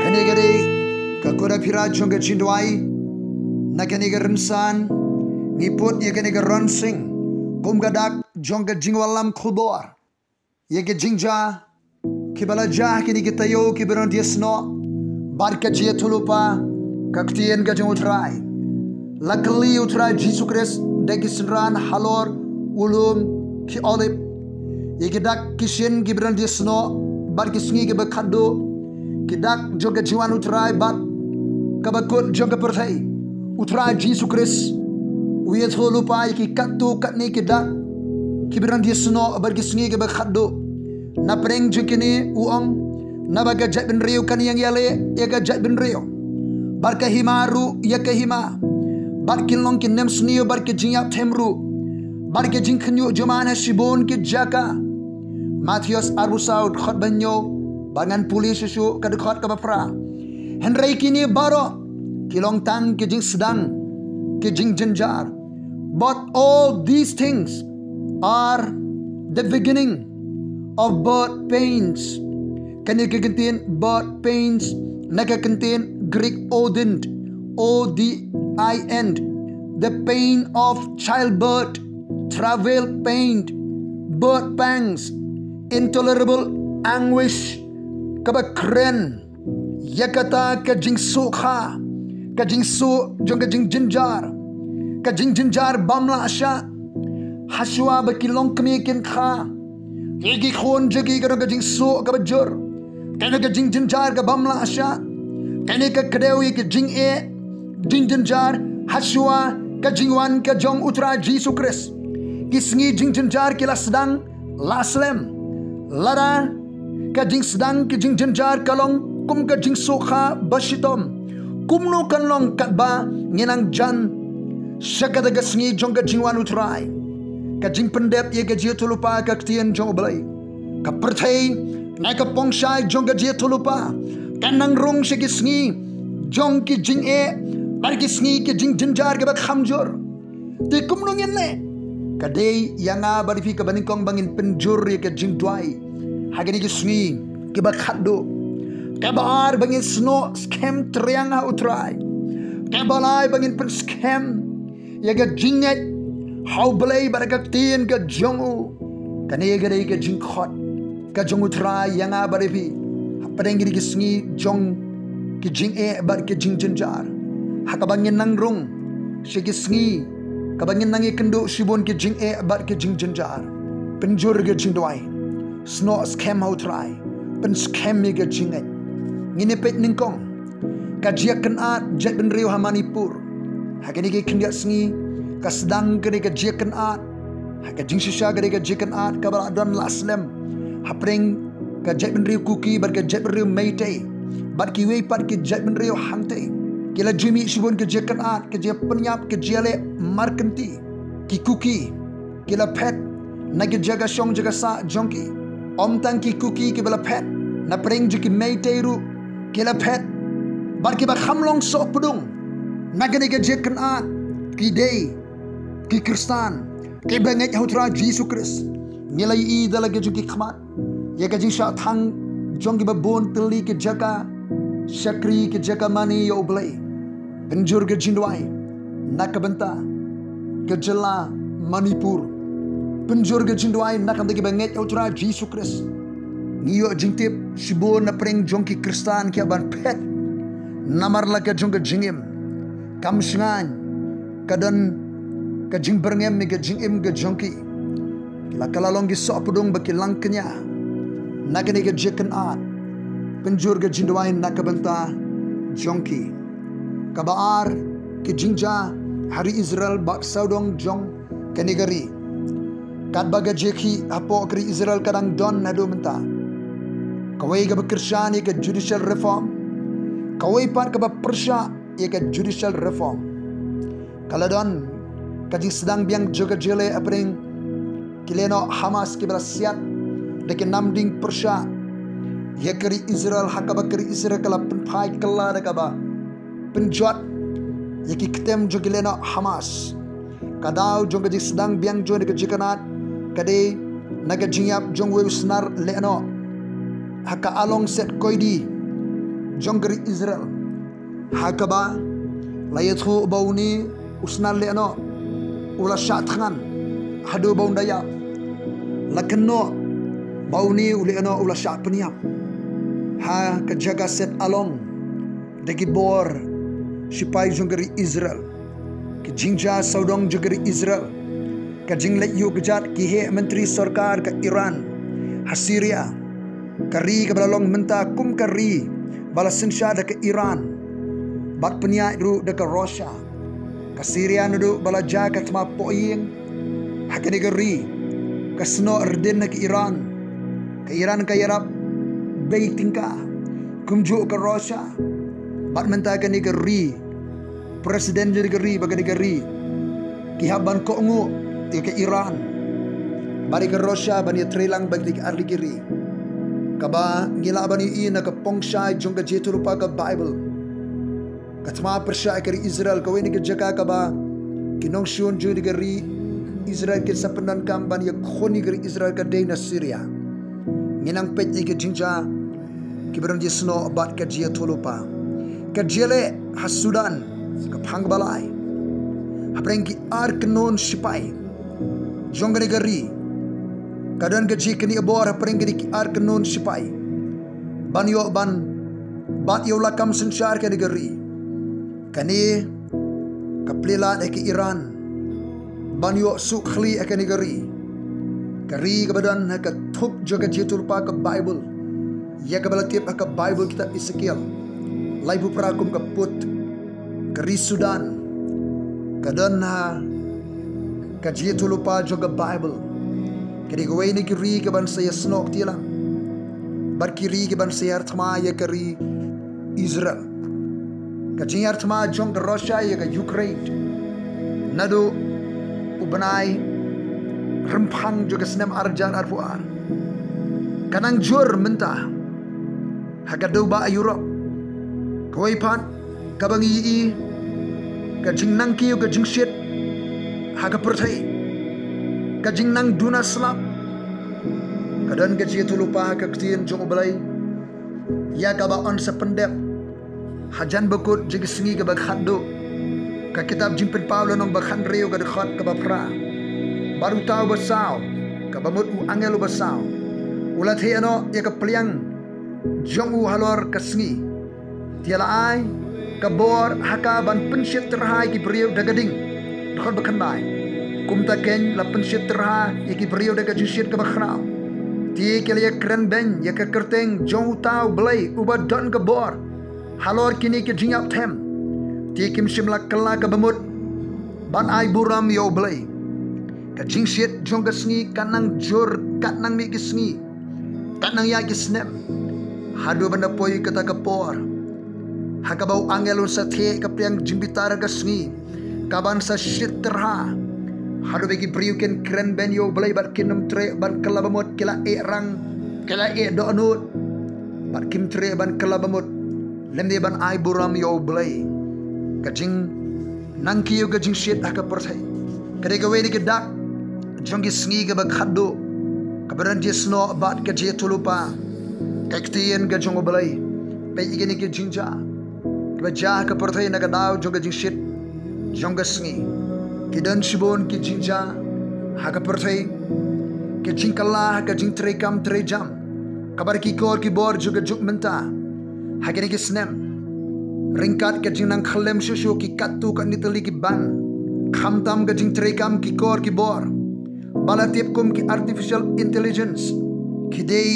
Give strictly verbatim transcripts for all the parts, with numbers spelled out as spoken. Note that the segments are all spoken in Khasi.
Kane ka dei ka kut aphira jong ka jingduwai. Na kane ka rynsan ngi put ïa kane ka ronsing kum ka dak jong ka jingwallam khubor ïa ka jingjia kiba la jia ha kine ki taïew kiba don diasnoh bad ka jingïathuhlypa ka ktien ka jong U Trai. La kylli U Trai Jisu Khrist da ki synran halor u lum ki Olib ïa ki dak ki shin kiba don diasnoh bad ki sngi kiba khatduh, ki dak jong ka jingwan U Trai bad kaba kut jong ka pyrthei. U Trai Jisu Khrist u ïathuhlypa ïa ki katto katne ki dak kiba don diasnoh bad ki sngi kiba khatduh. Na pdeng jong kine u ong, naba ka jaitbynriew kan ïeng ïaleh ïa ka jaitbynriew, bad ka hima ruh ïa ka hima, bad kin long ki nemsniew bad ki jingïap them ruh, bad ki jingkhynñiuh jumai ha shibun ki jaka. Mathaios arphew saw, dkhot ba hynñiew, bad ngan pule shuh shuh ka dkhot kaba phra. Hynrei kine baroh ki long tang ki jingsdang ki jingjynjar. But all these things are the beginning of birth pains. Kane ka kyntien birth pains na ka kyntien Greek odin, O D I N, the pain of childbirth, travail pain, birth pangs, intolerable anguish, kaba kren ïa kata ka jingsuk kha, ka jingsuk jong ka jingjynjar, ka jingjynjar bym lah shah. Hashwa ba ki longkmie kin kha, ïa ki khun jong ki ka don ka jingsuk kaba jur, kane ka jingjynjar ka bym lah shah, kane ka kdew ïa ka jingeh, jingjynjar hashwa ka jingwan ka jong U Trai Jisu Khrist. Ki sngi jingjynjar ki la sdang la slem. Lada ka jingsdang ki jingjynjar ka long kum ka jingsuk kha ba shitom, kumno kan long katba ngi nang jan sha kata ka sngi jong ka jingwan U Trai? Ka jingpyndep ïa ka jingïathuhlypa ka ktien jong U Blei. Ka pyrthei na ka pongshai jong ka jingïathuhlypa kan nang rung sha ki sngi jong ki jingeh bad ki sngi ki jingjynjar kiba kham jur. Te kumno ngin leh? Ka dei ïa nga bad ïa phi kaba nyngkong ba ngin pynjur ïa ka jingduwai ha kine ki sngi kiba khatduh. Kaba ar, ba ngin snoh skhem triang ha U Trai. Kaba lai, ba ngin pynskhem ïa ka jingngeit ha U Blei bad ka ktien ka jong u. Kane ka dei ka jingkhot ka jong U Trai ïa nga bad ïa phi hapdeng kine ki sngi jong ki jingeh bad ki jingjynjar, ha kaba ngin nang rung sha ki sngi kaba ngin nang ïakynduh shibun ki jingeh bad ki jingjynjar. Pynjur ka jingduwai, snoh skhem ha U Trai, pynskhem ïa ka jingngeit. Ngin ïa peit nyngkong ka jingïakynad jaitbynriew ha Manipur. Ha kine ki khyndiat sngi ka sdang kane ka jingïakynad, ha ka jingshisha kane ka jingïakynad kaba la don la slem hapdeng ka jaitbynriew Kuki bad ka jaitbynriew Meitei bad kiwei pat ki jaitbynriew hangtei. Ki la ju mih shibun ki jingïakynad, ki jingïapynïap, ki jingïaleh markynti. Ki Kuki ki la phet na ki jaka shong jaka sah jong ki. Ym tang ki Kuki kiba la phet, na pdeng jong ki Meitei ruh ki la phet. Bad kiba kham long sohpdung na kane ka jingïakynad ki dei ki Khristan kiba ngeit ha U Trai Jisu Khrist. Ngi la ïohi da la ki jong ki khmat ïa ka jingshah thang jong kiba bun tylli ki jaka shakri, ki jaka mane ïa U Blei. Pynjur ka jingduwai na ka bynta ka jylla Manipur. Pynjur ka jingduwai na ka bynta kiba ngeit ha U Trai Jisu Khrist. Ngi ïoh jingtip shibun na pdeng jong ki Khristan ki hap ban phet namar la ka jong ka jingim. Kam shngaiñ ka don ka jingbyrngem ïa ka jingim ka jong ki. Ki la kylla long ki sohpdung ba ki lang kñia na kane ka jingïakynad. Pynjur ka jingduwai na ka bynta jong ki. Kaba ar, ki jingjia ha ri Israel bad sawdong jong kane ka ri. Katba ka jingïakhih hapoh ka ri Israel ka dang don naduh mynta. Kawei kaba kyrshan ïa ka judicial reform, kawei pat kaba pyrshah ïa ka judicial reform. Ka la don ka jingsdang biang jong ka jingïaleh hapdeng ki lehnoh Hamas kiba la siat da ki namding pyrshah ïa ka ri Israel, ha kaba ka ri Israel ka la pynphai kylla da kaba pynjot ïa ki kyntem jong ki lehnoh Hamas. Ka daw jong ka jingsdang biang jong ka jingïakynad ka dei na ka jingïap jong uwei u snar lehnoh. ha ka along set koidi jong ka ri Israel, ha kaba la ïathuh ba une u snar lehnoh u la shah thngan haduh ba un da ïap. La kynnoh ba une u lehnoh u la shah pynïap ha ka jaka set along da ki bor shipai jong ka ri Israel. Ki jingjia sawdong jong ka ri Israel, ka jingleit ïuh kjat ki heh myntri sorkar ka Iran ha Syria, ka ri kaba la long mynta kum ka ri ba la synshar da ka Iran bad pynïaid ruh da ka Russia. Ka Syria naduh ba la jia ka thma pohïing ha kane ka ri, ka snoh rdin ha ka Iran. Ka Iran ka ïarap bei tyngka, kumjuh ka Russia. Bad mynta kane ka ri, president jong ka ri, ba kane ka ri ki hap ban kohnguh ïa ka Iran bad ïa ka Russia ban ïatreilang bad ki ar tylli ki ri. Kaba ngi lah ban ïohi na ka pongshai jong ka jingïathuhlypa ka Bible, ka thma pyrshah ïa ka ri Israel, kawei na ka jaka kaba ki nongshun jong ka ri Israel kin sa pyndonkam ban ïakhun ïa ka ri Israel ka dei na Syria. Ngin nang peit ïa ki jingjia kiba don jingïasnoh bad ka jingïathuhlypa. Ka jingïaleh ha Sudan, ka phang ba lai, hapdeng ki ar kynhun shipai jong kane ka ri, ka don ka jingknieh bor hapdeng kine ki ar kynhun shipai ban ïoh ban bat ïa u lakam synshar kane ka ri. Kane ka plie lad ïa ka Iran ban ïoh suk khlieh ïa kane ka ri. Ka ri kaba don ha ka thup jong ka jingïathuhlypa ka Bible, ïa kaba la tip ha ka Bible kitab Esekiel laiphew phra kum ka put. Ka ri Sudan ka don ha ka jingïathuhlypa jong ka Bible. Ka dei kawei na ki ri kaban sa ïasnoh kti lang bad ki ri kaban sa ïar thma ïa ka ri Israel. Ka jingïar thma jong ka Russia ïa ka Ukraine naduh u bnai Rymphang jong ka snem ar hajar arphew ar ka nang jur mynta ha ka dewbah Europe. Kawei pat kaba ngi ïohi, ka jingnang kiew ka jingshit ha ka pyrthei, ka jingnang duna slap. Ka don ka jingïathuhlypa ha ka ktien jong U Blei ïa kaba yn sa pyndep hajan bakut jong ka sngi kaba khatduh. Ka kitab Jingpynpaw lynnong ba khathynriew ka dkhot kaba phra: Bad uta uba saw, kaba mut u angel uba saw, u la theh noh ïa ka pliang jong u halor ka sngi. Te la ai ka bor ha ka ban pynshit tyrha ïa ki briew da ka ding. Dkhot ba khyndai: Kumta keiñ la pynshit tyrha ïa ki briew da ka jingshit kaba khraw. Te ki la ïakren beiñ ïa ka kyrteng jong uta U Blei uba don ka bor halor kine ki jingïap them. Te kim shym la kylla ka bamut ban ai burom ïa U Blei. Ka jingshit jong ka sngi kan nang jur, kan nang mih ki sngi, kan nang ïaid ki snem, haduh ban da poi kata ka por ha kaba u angel un sa theh ka pliang jingbitar ha ka sngi, kaban sa shit tyrha, haduh ba ki briew kin kren beiñ ïa U Blei bad kin ym treh ban kylla bamut, ki la eh rang, ki la eh dohnud bad kim treh ban kylla bamut lymne ban ai burom ïa U Blei. Ka jingnang kiew ka jingshit ha ka pyrthei ka dei kawei na ki dak jong ki sngi kaba khatduh, kaba don jingïasnoh bad ka jingïathuhlypa ka ktien ka jong U Blei. Peit ïa kine ki jingjia kiba jia ha ka pyrthei na ka daw jong ka jingshit jong ka sngi. Ki don shibun ki jingjia ha ka pyrthei, ki jingkylla ha ka jingtreikam treijam, kaba da ki kor ki bor jong ka juk mynta ha kine ki snem. Ryngkat ka jingnang khyllem shuh shuh ki katto katne tylli ki ban, khamtam ka jingtreikam ki kor ki bor, ba la tip kum ki artificial intelligence, ki dei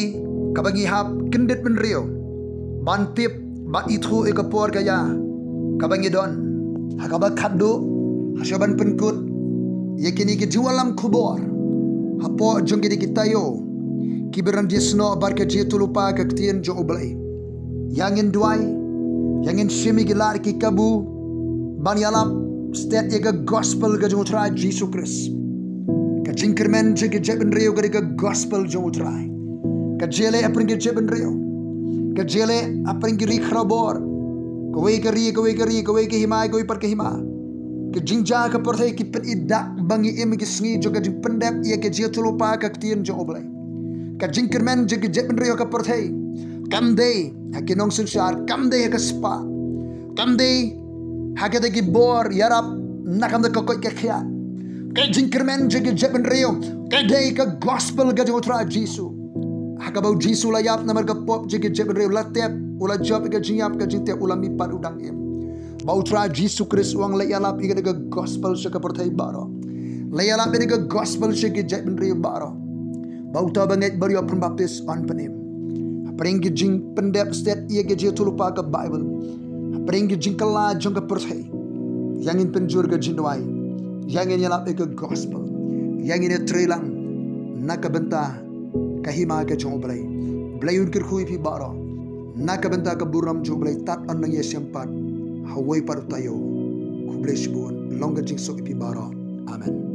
kaba ngi hap kyndit bynriew ban tip bad ithuh ïa ka por ka ïa kaba ngi don. Ha kaba khatduh, hashwa ban pynkut ïa kine ki jingwallam khubor hapoh jong kine ki taïew kiba don jingïasnoh bad ka jingïathuhlypa ka ktien jong U Blei, ïa ngin duwai, ïa ngin shim ïa ki lad ki kabu ban ïalap stet ïa ka gospel ka jong U Trai Jisu Khrist. Ka jingkyrmen jong ki jaitbynriew ka dei ka gospel jong U Trai. Ka jingïaleh hapdeng ki jaitbynriew, ka jingïaleh hapdeng ki ri khrawbor, kawei ka ri, kawei ka ri, kawei ka hima, kawei pat ka hima. Ki jingjia ha ka pyrthei ki pyni dak ba ngi im ha ki sngi jong ka jingpyndep ïa ka jingïathuhlypa ka ktien jong U Blei. Ka jingkyrmen jong ki jaitbynriew ha ka pyrthei Kam dei ha ki nongsynshar, kam dei ha ka spah, kam dei ha kita ki bor ïarap na ka bynta ka koit ka khiah. Ka jingkyrmen jong ki jaitbynriew ka dei ka gospel ka jong U Trai Jisu. Ha kaba U Jisu u la ïap namar ka pop jong ki jaitbynriew, u la tep, u la jop ïa ka jingïap ka jingtep, u la mihpat, u dang im. Ba U Trai Jisu Khrist u ong, leit ïalap ïa ka gospel sha ka pyrthei baroh. Leit ïalap ïa ka gospel sha ki jaitbynriew baroh. Ba uta uba ngeit bad ïoh pynbaptis un pynim. Hapdeng ki jingpyndep stet ïa ka jingïathuhlypa ka Baibl, hapdeng ki jingkylla jong ka pyrthei, ïa ngin pynjur ka jingduwai, ïa ngin ïalap ïa ka gospel, ïa ngin ïatreilang na ka bynta ka hima ka jong U Blei. Blei un kyrkhu ïa phi baroh na ka bynta ka burom jong U Blei. Tad un nang ïashem pat ha uwei pat u taïew. Khublei shibun, long ka jingsuk ïa phi baroh. Amen.